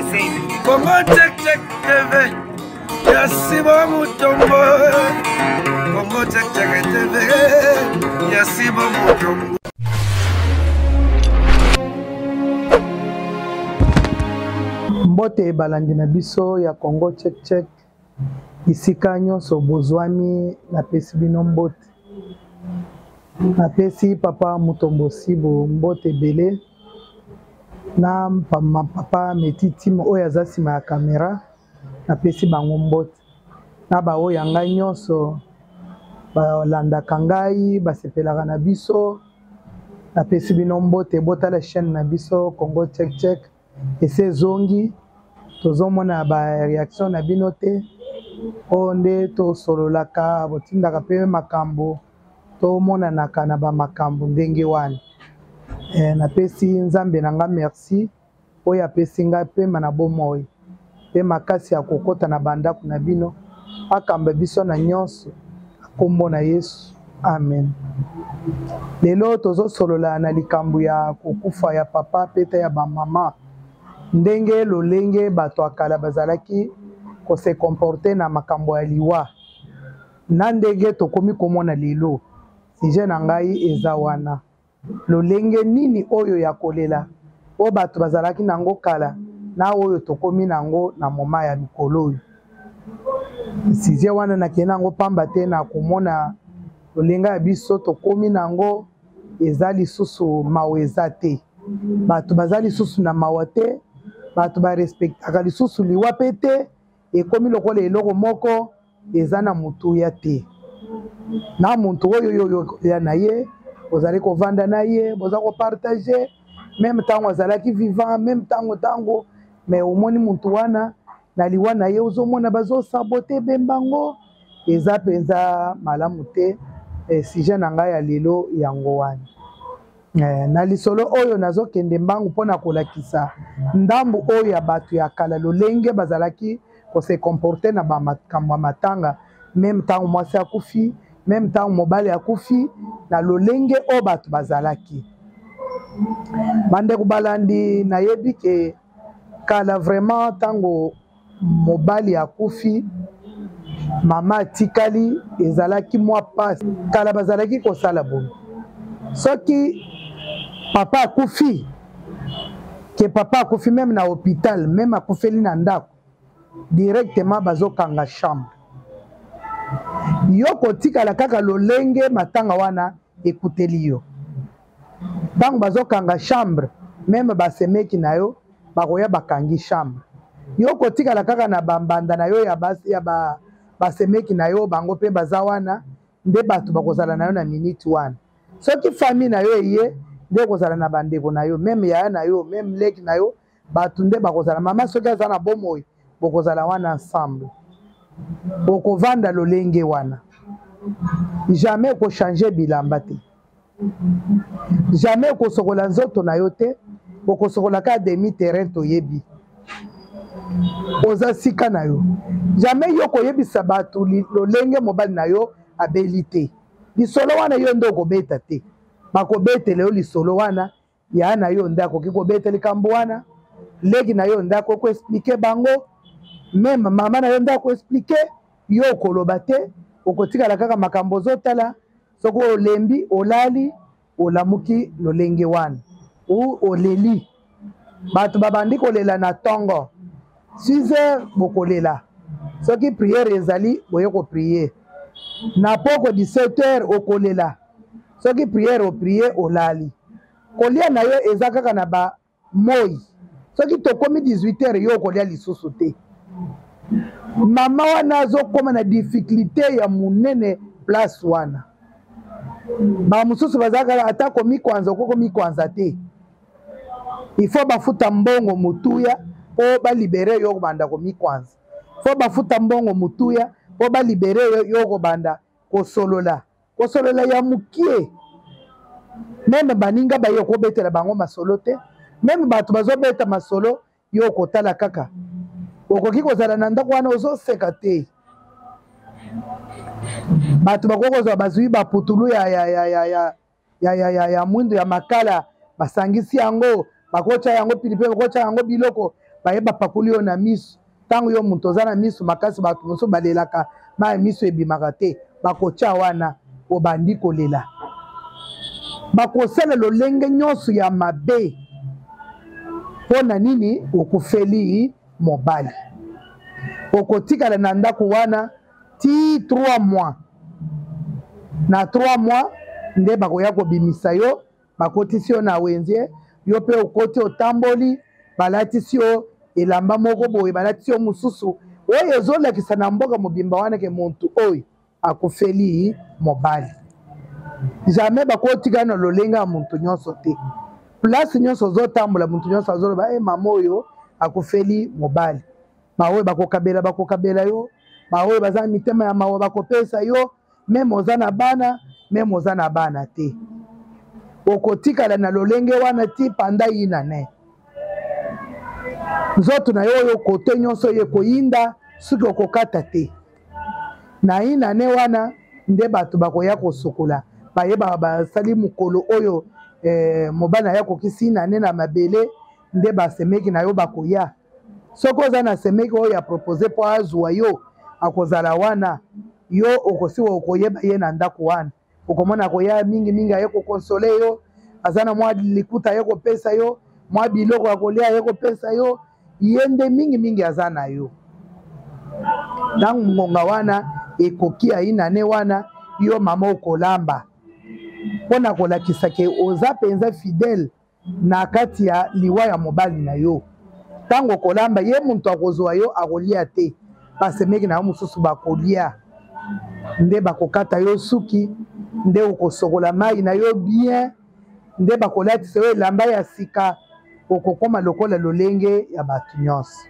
Congo Check Check TV ya Sibo Mutombo. Congo Check Check TV ya Sibo Mutombo. Mbote balandi na biso ya Congo Check Check, bisika nyonso bozwami, napesi bino mbote. Napesi papa Mutombo Sibo mbote ebele na papa Meti Timo oyo aza nsima ya kamera, napesi bango mbote na baoyo ya ngai nyonso balandaka ngai, basepelaka na biso, napesi bino mbote. Botala chaîne na biso Congo Check Check, esi ezongi, tozomona ba réaction na bino te, oyo nde tosololaka, botindaka mpe makambo, tomonanaka na ba makambo ndenge wana. Napesi Nzambe na nga merci oyo apesi ngai pema na bomoi mpe makasi ya kokota na bandako na bino, akamba biso na nyonso, kombo na Yesu, amen. Lelo tozosolola na likambo ya kokufa ya papa mpe ta ya bamama, ndenge lolenge bato ya kala bazalaki kose comporter na makambo ya liwa na ndenge tokomi komona lelo. Sujet na ngai eza wana, lolenge nini oyo ya kolela oyo bato bazalaki nango kala na oyo tokomi nango na moma ya mikolo oyo. Sujet wana nakei nango pamba te na komona lolenge ya biso tokomi nango eza lisusu mawa eza te, bato baza lisusu na mawa te, bato barespektaka lisusu liwa pe te, ekomi lokola eloko moko eza na motuya te. Na moto oyo yo ya na ye, ozali kovanda na ye, boza kopartage meme ntango azalaki vivant, meme ntango ntango, mais omoni motu wana na liwa na ye ozomona bazosabote bembango, eza mpenza malamu te. Sujet na ngai ya lelo yango wana. Na lisolo oyo nazokende mbangu mpona kolakisa ndambu oyo ya bato ya kala lolenge bazalaki kose comporter na bamakambo ya matanga, meme ntango mwasi akufi, meme ntango mobali akufi, na lolenge oyo bato bazalaki. Bandeko balandi, nayebi ke kala vraiment ntango mobali akufi, mama atikali, ezalaki mwa pasi. Kala bazalaki kosala boye, soki papa akufi, ke papa akufi meme na hôpital, meme akufeli na ndako, directement bazokanga chambre. Yo kotikala kaka lolenge matanga wana ekuteli yo. Ntango bazokanga chambre, meme basemeki na yo bakoya bakangi chambre. Yo kotikala kaka na bambanda na yo ya basi, ya ba, basemeki na yo, bango pe baza wana, nde bato bakozala na yo na minute wana. Soki famille na yo eye, nde okozala na bandeko na yo, meme yaya na yo, meme leki na yo, bato nde bakozala. Mama soki aza na bomoi, bokozala wana ensemble, okovanda lolenge wana, jamais okochange bilamba te, jamais okosokola nzoto na yo te, okosokola kaka demi terrain, toyebi oza sika na yo. Jamais yo koyebisa bato lolenge mobali na yo abeli te, lisolo wana yo nde okobeta te, bakobetela yo lisolo wana. Ya na yo nde akoki kobeta likambo wana, leki na yo nde akoki koexplike bango, meme mama na yo nde akoexplike yo, okoloba te, okotikala kaka makambo ozotala. Soki olembi, olali, olamuki lolenge wana, ou oleli, bato babandi kolela na tongo 6 heures, bokolela. Soki prière ezali, boye koprie na poko 17 heures, okolela. Soki prière oprie, olali. Kolia na yo eza kaka na ba moi. Soki tokomi 18 heures, yo okolia lisusu te. Mama wana azokoma na difficulté ya monene place wana. Ba mosusu bazalaka ata komikwanza, okoki komikwanza te. Il faut bafuta mbongo motuya po balibere yo kobanda komikwanza. Il faut bafuta mbongo motuya po balibere yo, yo kobanda kosolola. Kosolola ya mokie, meme baninga baye okobetela bango masolo te, meme bato bazobeta masolo yo okotala kaka. Okoki kozala na ndako wana ozoseka te, bato bakoki kozwa bazwi baputulu ya, ya, ya, ya, ya, ya, ya, ya, ya mwindu ya makala, basangisi yango, bakotya yango pilipili, bakotya yango biloko. Baye bapakoli yo na miso. Ntango yo moto oza na miso makasi, bato mosusu balelaka mai miso ebimaka te, bakotya wana, obandi kolela. Bakosala lolenge nyonso ya mabe. Mpo na nini okufeli mobali? Okotikala na ndako wana ti 3 mois. Na 3 mois nde bakoya kobimisa yo, bakotisi yo na wenze, yo mpe okoti, otamboli, balatisi yo elamba moko boye, balatisi yo mosusu oyo ezolakisa na mboka mobimba wana ke muntu oyo akufeli mobali. Jamais bakotika na lolenge ya muntu nyonso te. Place nyonso ozotambola, muntu nyonso azoloba e mama oyo akufeli mobali. Baoyo bakokabela, bakokabela yo, baoyo baza na mitema ya mawa bakopesa yo, meme oza na bana, meme oza na bana te. Okotikala na lolenge wana ti panda yina ne nzoto na yo oyo kote nyonso oyo ekoyinda, soki okokata te na inane wana nde bato bakoya kosokola. Bayebaka basali mokolo oyo mobali na ye akokisi inane na mabele, nde basemeki na yo bakoya. Soki oza na semeki oyo ya propose mpo azwa yo, akozala wana, yo okosiwa okoyeba ye na ndako wana. Okomona akoya mingimingi, aye kokonsole yo, aza na mwa likuta aye kopesa yo, mwa biloko ya kolia aye kopesa yo, ye nde mingimingi aza na yo. Ntango ngonga wana ekoki ya inane wana, yo mama okolamba mpo na kolakisa ke oza mpenza fidèle na kati ya liwa ya mobali na yo. Ntango okolamba, ye moto akozwa yo akolia te, basemeki na yo mosusu bakolia, nde bakokata yo suki, nde okosokola mai na yo bien, nde bakolatisa yo elamba ya sika, okokoma lokola lolenge ya bato nyonso.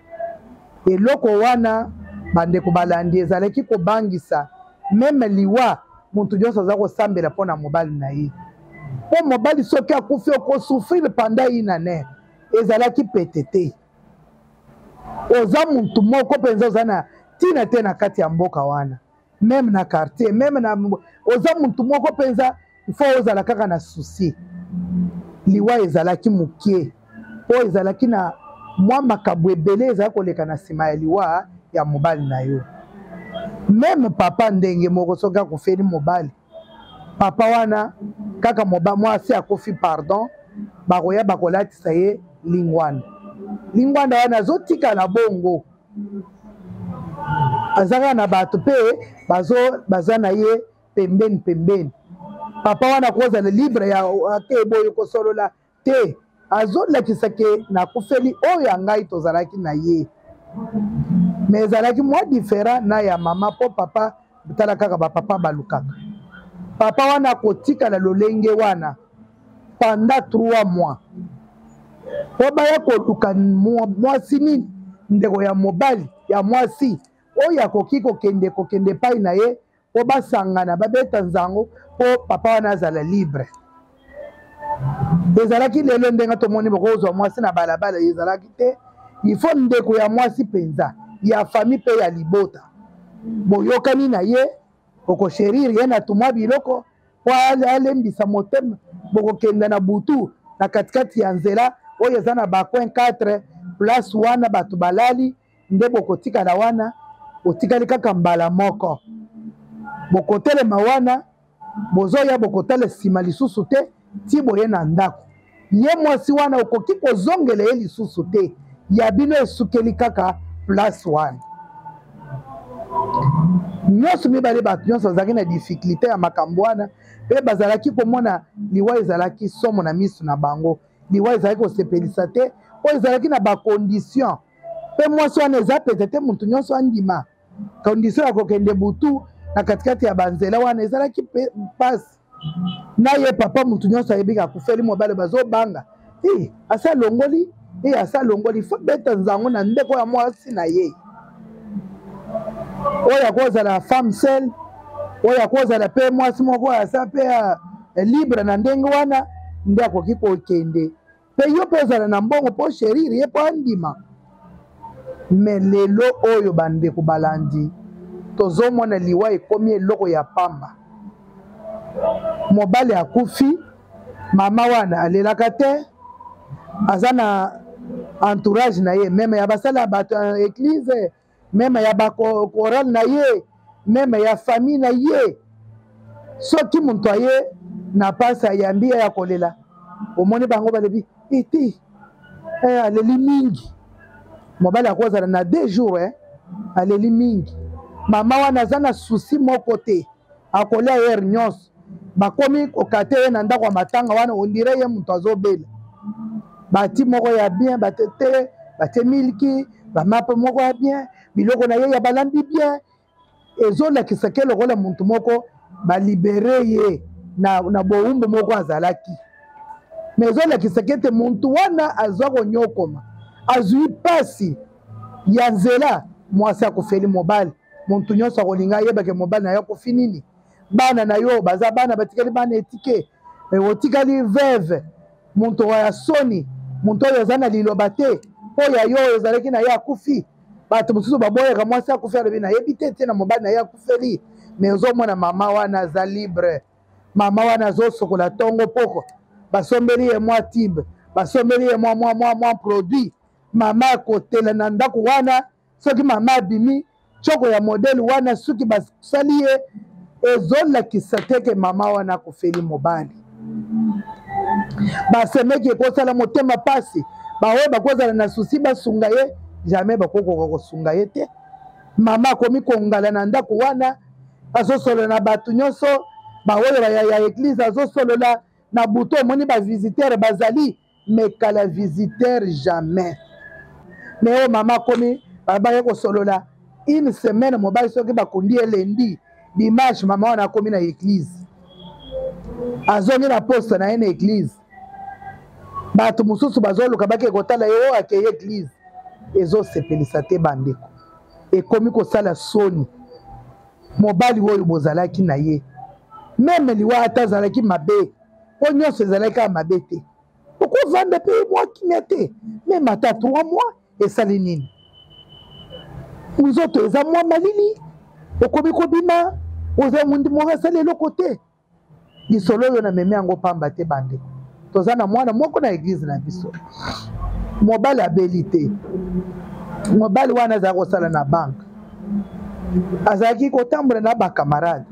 Eloko wana bandeko balandi ezalaki kobangisa meme liwa. Moto nyonso aza kosambela mpo na mobali na ye, mpo mobali soki akufi okosouffrir pendant une année. Ezalaki pete te. Oza muntu moko mpenza oza na ntina te na kati ya mboka wana, meme na quartier, meme na oza muntu moko mpenza ifo ozala kaka na souci. Liwa ezalaki mokie mpo ezalaki na mwa makambo ebele ezali koleka na nsima ya liwa ya mobali na yo. Meme papa ndenge moko, soki akufeli mobali, papa wana kaka mwasi akufi, pardon, bakoya bakolatisa ye lingwanda. Lingwanda wana azotikala bongo, aza kaka na bato mpe baza na ye pembeni pembeni. Papa wana akozala libre ya ake boye kosolola te, azolakisa ke nakufeli oyo ya ngai tozalaki na ye. Me ezalaki mwa différent na ya mama, mpo papa, tala kaka bapapa balukaka papa wana akotikala lolenge wana pendant 3 mois mpo baya koluka mwasi nini, ndeko ya mobali ya mwasi oyo akoki kokende epai na ye mpo basangana babeta nzango mpo papa wana azala libre. Ezalaki lelo ndenge tomoni bokozwa mwasi na balabala, ezalaki te. Il faut ndeko ya mwasi mpenza ya famille mpe ya libota boyokani na ye, okosherire ye na tumwa biloko mpo alembisa motema. Bokokenda na butu na katikati ya nzela oyo eza na bacoin 4 place wana bato balali, nde bokotikala wana, otikali kaka mbala moko, bokotelema wana, bozoya bokotala nsima lisusu te ti boye na ndako. Ye mwasi wana okoki kozongela ye lisusu te, ya bino esukeli kaka place wana. Nyonso mibale, bato nyonso bazalaki na difficulté ya makambo wana, mpe bazalaki komona liwa ezalaki somo na miso na bango. Liwa ezalaki kosepelisa te, mpo ezalaki na bacondition, mpe mwasi wana eza pete te moto nyonso andima condition ya kokende butu na katikati ya banzela wana, ezalaki mpasi na ye papa. Moto nyonso ayebi akufeli mobali, bazobanga e asi alongoli, e asi alongoli, fo beta nzango na ndeko ya mwasi na ye oyo akozala femme seule, oyo akozala mpe mwasi moko oyo aza mpe libre na ndenge wana, nde akoki kokende. Mpe yo mpe ozala na mbongo mpo sherire ye mpo andima. Me lelo oyo bandeko balandi, tozomona liwa ekomi eloko ya pamba. Mobali akufi, mama wana alelaka te, aza na Entourage na ye, meme ya basala ya bato ya eglise, meme ya bakorale na ye, meme ya famille na ye, soki moto aye na pasi ayambi ye ya kolela, omoni bango balobi ete eh, aleli mingi. Mobali akozala na 2 jours eh, aleli mingi. Mama wana aza na souci moko te, akolia heure nyonso. Bakomi kokate ye na ndako ya matanga wana, ondire ye moto azobela. Bati moko ya bien, bate te, batie miliki, bamape moko ya bien, biloko na ye ya balambi bien, ezolakisa ke lokola moto moko balibere ye na bowumbu moko azalaki. Me ezolakisa ke ete moto wana azwa konyokoma, azwi mpasi ya nzela. Mwasi akufeli mobali, moto nyonso akolinga ayebake mobali na ye akufi nini. Bana na yo baza bana, batikali bana etike, otikali veuve, moto ya soni, moto oyo aza na liloba te, mpo ya yo oyo ozalaki na ye akufi. Bato mosusu baboyaka mwasi akufi, alobi nayebi te te na mobali na ye akufeli. Me ozomona mama wana aza libre, mama wana azosokola ntongo poko, basombeli ye mwa tibe, basombeli ye mwa mwa mwa mwa produit. Mama akotela na ndako wana, soki mama abimi tioko ya modele wana, soki basali ye, ezolakisa te ke mama wana akufeli mobali. Basemeki ekosala motema mpasi, baoyo bakozala na susi basunga ye, jamais bakokoka kosunga ye te. Mama akomi kongala na ndako wana, azosolola na bato nyonso, baoyo ya eglise azosolola na butu, omoni bavisitere bazali, mais kala visiteur jamais. Mais oyo mama akomi, baye kosolola une semaine, mobali soki bakundi ye lundi, dimanche mama wana akomi na eglise, azongi na poste na ye na eglise. Bato mosusu bazoluka bake kotala ye, oyo akei eglise. Ezosepelisa te bandeko, ekomi kosala soni. Mobali oyo bozalaki na ye, meme liwa ata azalaki mabe, mpo nyonso ezalaki kaka mabe te, okovanda mpe mwa kimia te, meme ata 3 mois esali nini? Nzoto eza mwa malili, okomi kobima, oza mundi moko asali eloko te. Lisolo oyo namemi yango pamba te bandeko, toza na mwana moko na eglize na biso, mobali abeli te. Mobali wana azalaki kosala na banke, azalaki kotambola na bakamarade.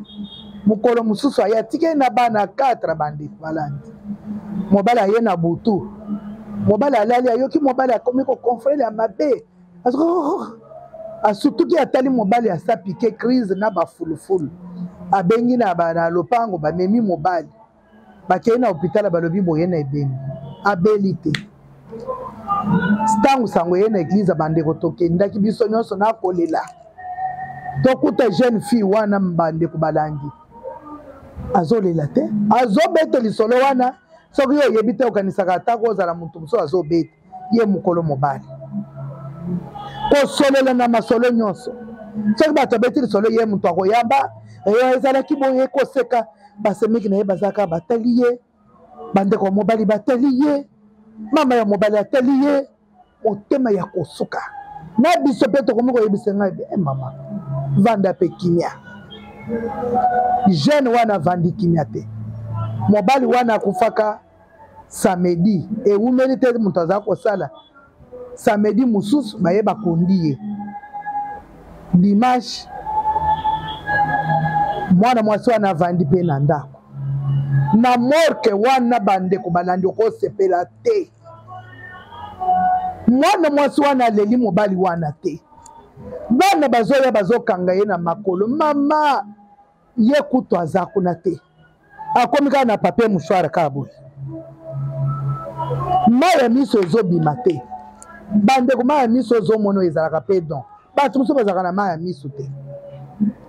Mokolo mosusu aye atikeli na bana 4. Bandeko balandi, mobali aye na butu, mobali alali, ayoki mobali akomi kokonfrele ya mabe, asutuki, atali mobali asa pike crise na bafulufulu. Abengi na lopango, bamemi mobali, bakei na hôpital, balobi boye na ebembe, abeli te. Ntango sango ye na eglize, bandeko tokendaki biso nyonso na kolela, tokuta jeune fille wana, bandeko balandi, azolela te, azobeta lisolo wana. Soki yo oyebi te, okanisaka atako ozala moto mosusu azobeta ye mokolo mobali kosolola na masolo nyonso. Soki bato abeti lisolo, ye moto akoyamba, ezalaki boye, koseka. Basemeki na ye bazalaka batali ye, bandeko ya mobali batali ye, mama ya mobali atali ye, motema ya kosuka. Na biso mpe tokomi koyebisa ngai, eh, mama vanda mpe kimia. Jeune wana avandi kimia te. Mobali wana akufaka samedi, ewumeli te, moto aza kosala samedi mosusu, baye bakundi ye dimanche. Mwana mwasi wana avandi mpe na ndako na morke wana. Bandeko balandi, okosepela te, mwana mwasi wana aleli mobali wana te. Bana bazoya, bazokanga ye na makolo, mama ye kutu aza kuna te, akomi kaka na papier mouchoir kaka boye, mai ya miso ezobima te. Bandeko, mai ya miso ozomona oyo ezalaka mpe don, bato mosusu bazalaka na mai ya miso te.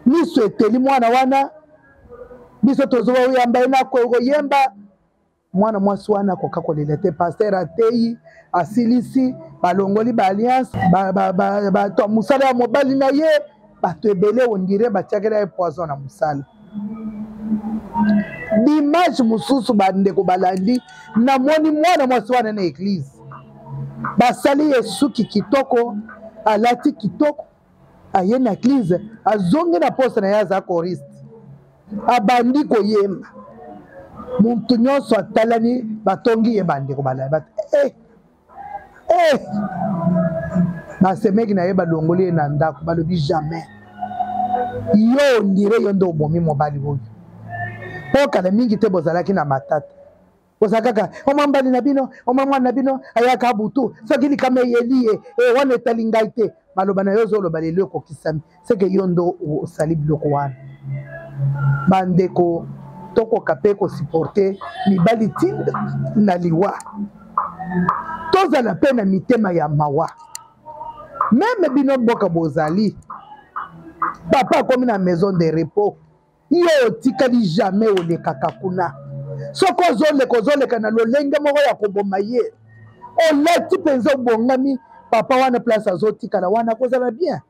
Miso eteli mwana wana, biso tozoyamba ye na koyemba. Mwana mwasi wana akoka kolela te. Paster ateyi, asilisi, balongoli baalliance, bato ya mosala ya mobali na ye, bato ebele ondire batiakela ye poison na mosala. Dimanche mosusu, bandeko balandi, namoni mwana mwasi wana na eglize, basali ye suki kitoko, alati kitoko, aye na eglize, azongi na poste na ye, aza choriste, abandi koyemba, moto nyonso atalani, batongi ye. Bandeko balandi, bato eh, Eh! Basemeki na ye balongoli ye na ndako, balobi jamais yo ondire yo nde obomi mobali oyo, mpo kala mingi te bozalaki na matata, oza kaka omwa mbali na bino, omwa mwana na bino ayaka butu, soki likama eyeli ye e wana etali ngai te. Maloba na yo ozoloba lelo ekokisami, seke yo nde osali biloko wana. Bandeko, tokoka mpe kosupporte mibali ti na liwa, tozala mpe na mitema ya mawa. Meme bino mboka bozali, papa akomi na maison de repos, yo otikali jamais olekaka kuna. Soki ozoleka, ozoleka na lolenge moko ya koboma ye, olati mpenza obongami, papa wana place azotikala wana akozala bien.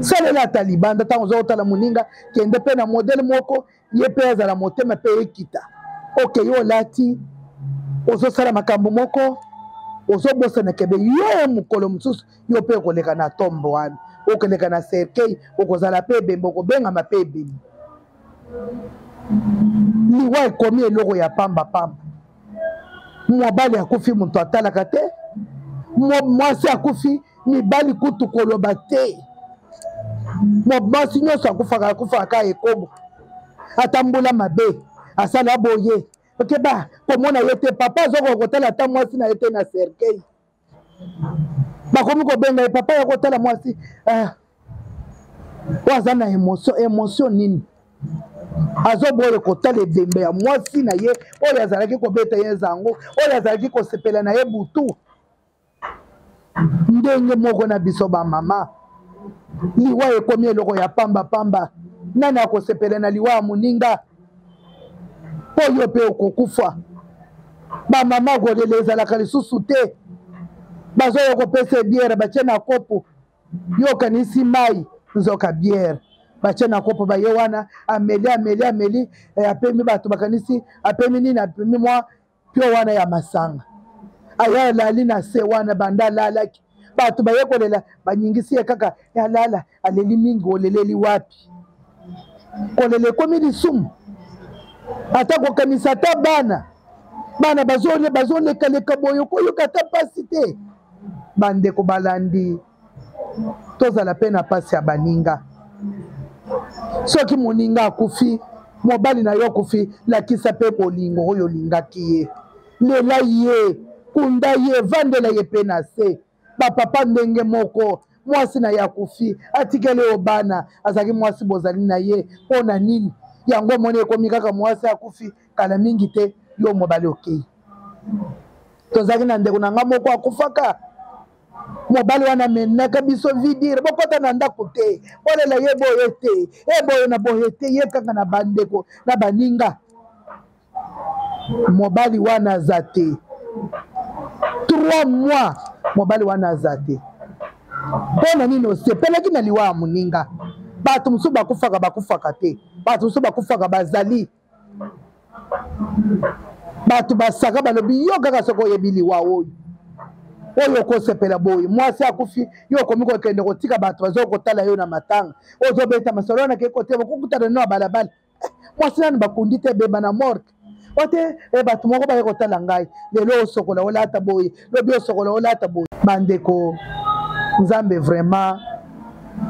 Salela ata libanda, ntango oza kotala moninga, kende mpe na modele moko, ye mpe azala motema mpe ekita. Oke, yo olati, ozosala makambo moko, ozobosana kebe yo mokolo mosusu yo mpe okoleka na tombe wana, okoleka na cercueil, okozala mpe ebembe, okobengama mpe ebembe. Liwa ekomi eloko ya pamba pamba. Mobali akufi, moto atalaka te. Mwasi akufi, mibali kutu koloba te. Mwasi nyonso akufaka, akufaka kaka ekobo, ata mbula mabe asala boye, okeba komona ye te. Papa azokoka kotala ata mwasi na ye te na cercueil. Bakomi kobenga ye, papa ya kotala mwasi oyo aza na émotion. Émotion nini? Azoboya kotala ebembe ya mwasi na ye oyo azalaki kobeta ye zango, oyo azalaki kosepela na ye butu. Ndenge moko na biso bamama, liwa ekomi eloko ya pamba pamba. Nani akosepela na liwa ya moninga? Mpo yo mpe okokufa. Bamama, kolela ezalaka lisusu te. Bazoya kopesa bière, batie na kopo, yo okanisi mai, nzoka bière batie na kopo. Baye wana, ameli, ameli, ameli, apemi. Bato bakanisi apemi nini? Apemi mwa pio wana ya masanga. Aya alali na se wana, banda alalaki, bato baye kolela, baningisi ye kaka, alala, aleli mingi. Oleleli wapi? Kolela ekomi lisumu. Ata kokanisa ata bana, bana bazolekaleka boye, okoyoka ata mpasi te. Bandeko balandi, tozala mpe na mpasi ya baninga. Soki moninga akufi, mobali na yo akufi, lakisa mpe bolingo oyo olingaki ye. Lela ye, kunda ye, vandela ye mpe na se. Bapapa ndenge moko, mwasi na ye akufi, atikeli oyo bana, azalaki mwasi bozali na ye mpo na nini? Yango omoni ekomi kaka mwasi akufi, kala mingi te yo mobali okei. Tozalaki na ndeko na nga moko akufaka, mobali wana amenaka biso vidire, bokɔta na ndako te, bolela ye boye te, e boye na boye te, ye kaka na bandeko na baninga. Mobali wana aza te, 3 mois mobali wana aza te. Mpo na nini osepelaki na liwa ya moninga? Bato mosusu bakufaka, bakufaka te. Bato mosusu bakufaka, bazali bato basaka. Balobi yo kaka soki oyebi liwa oyo, oyo okosepela boye. Mwasi akufi, yo okomi kokende kotika bato baza kotala yo na matanga, ozobeta masolo wana, kei kote bokokutana no ya balabala. Mwasi nani bakundi te, ebeba na morgue o te. Bato moko baye kotala ngai lelo, osokola olata boye, lobi osokola olata boye. Bandeko, Nzambe vraiment,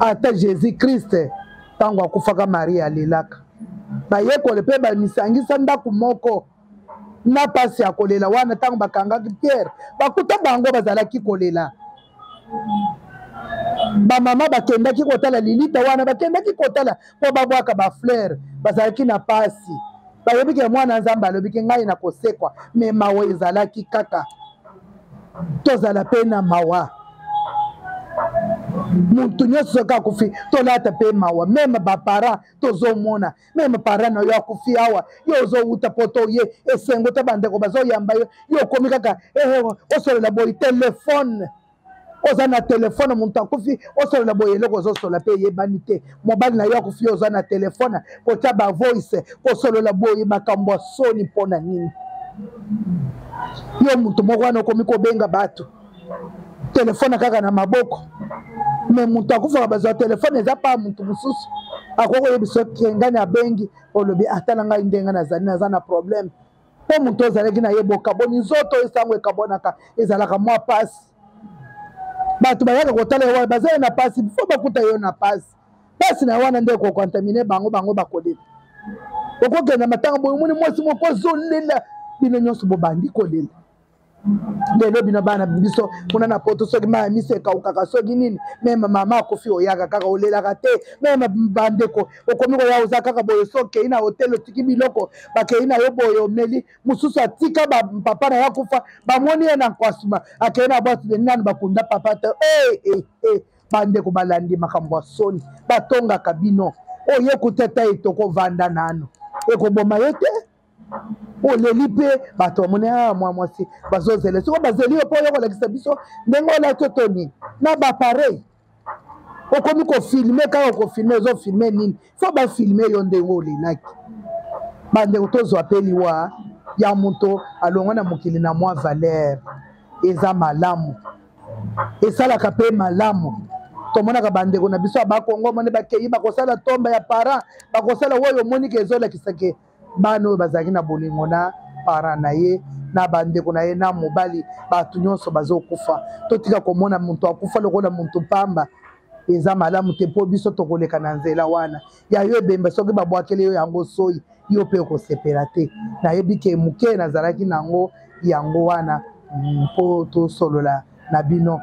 ata Jésus Christ ntango akufaka, Marie alelaka, bayekole mpe bamisangisa ndako moko na pasi ya kolela wana. Ntango bakangaki Pierre, bakuta bango bazalaki kolela. Bamama bakendaki kotala lilita wana, bakendaki kotala mpo babwaka bafleur, bazalaki na pasi. Bayebi ke mwana Nzambe alobiki ngai na kosekwa, me mawa ezalaki kaka. Tozala mpe na mawa. Motu nyonso soki akufi, tolata mpe mawa. Même baparent, tozomona même parent na yo akufi awa, yo ozowuta poto, ye esengo te, bandeko bazoyamba yo, yo okomi kaka osolola boye telefone. Oza na telefone, moto akufi, osolola boye, eloko ozosola mpe eyebani te. Mobali na yo akufi, yo oza na telefone kotia bavoice, kosolola boye makambo ya soni. Mpo na nini yo moto moko wana okomi kobenga bato, telefone kaka na maboko? Me moto akufaka, bazwa telefone, eza pa moto mosusu akoki koyebisa kengani abengi, olobi ata na ngai ndenge nazali, naza na problème. Mpo moto ozalaki na ye bokaboni nzoto esango ekabwanaka ezalaka mwa mpasi. Bato bayaka kotala yo wana baza ye na mpasi, fo bakuta yo na mpasi. Mpasi na wana nde ekokontamine bango, bango bakolela. Okokenda matanga boye omoni mwasi moko azolela, bino nyonso bobandi kolela. Lelo bino bana biso kuna na poto, soki mai ya miso ekaukaka soki nini, meme mama akufi oyaka kaka olelaka te. Meme bandeko okomi koya oza kaka boye, so okei na hotel otiki biloko bakei na yo boye omeli, mosusu atika papa na ye akufa, bamoni ye na nkwasuma akei na boite de nanu bakunda papa te. Hey, hey, hey. Bandeko balandi makambo ya soni batongaka bino, oye kutata etoko vanda nano ekoboma yo te. Oleli mpe bato bamoni a mwa mwasi bazozela, soko bazeli yo mpo oyo kolakisa biso ndenge olati oto nini na bapareil okomi kofilme kaka kofilme, ozofilme nini? Fo bafilme yo ndenge olelaki. Bandeko tozwa mpe liwa ya moto alongwa na mokili na mwa valeur, eza malamu, esalaka mpe malamu. Tomonaka bandeko na biso ya bakongo omoni bakei bakosala tomba ya parent, bakosala oyo omoni ke ezolakisa ke bana oyo bazalaki na bolingo na parent na ye na bandeko na ye na mobali, bato nyonso bazokufa. Totika komona moto akufa lokola moto pamba, eza malamu te, mpo biso tokoleka na nzela wana ya yo ebemba. Soki babwakeli yo yango soyi, yo mpe okosepela te. Nayebi ke moke nazalaki nango yango wana mpo tosolola na bino.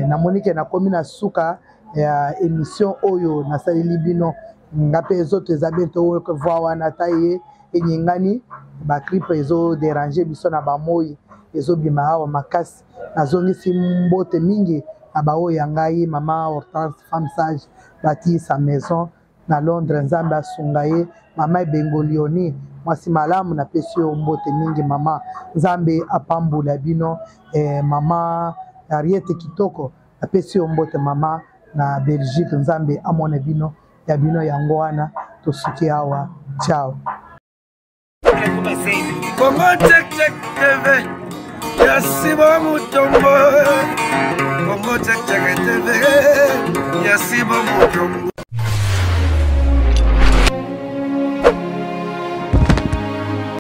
Namoni ke nakomi na suka ya émission oyo nasaleli bino. Nga mpe ezoto eza bien to voi wana ata ye enyengani, bagrippe ezoderange biso na bamoi ezobima awa makasi. Nazongisi mbote mingi na baoyo ya ngai mama Hortense, femme sage bati sa maison na Londres, Nzambe asunga ye. Mama Ebengo Lioni, mwasi malamu, napesi yo mbote mingi mama, Nzambe apambola bino. Mama Ariete Kitoko, napesi yo mbote mama na Belgique, Nzambe amona bino ya bino yango wana. Tosuki awa, ciao. Congo Check Check TV ya Simon Mutombo. Congo Check Check TV ya Simon Mutombo.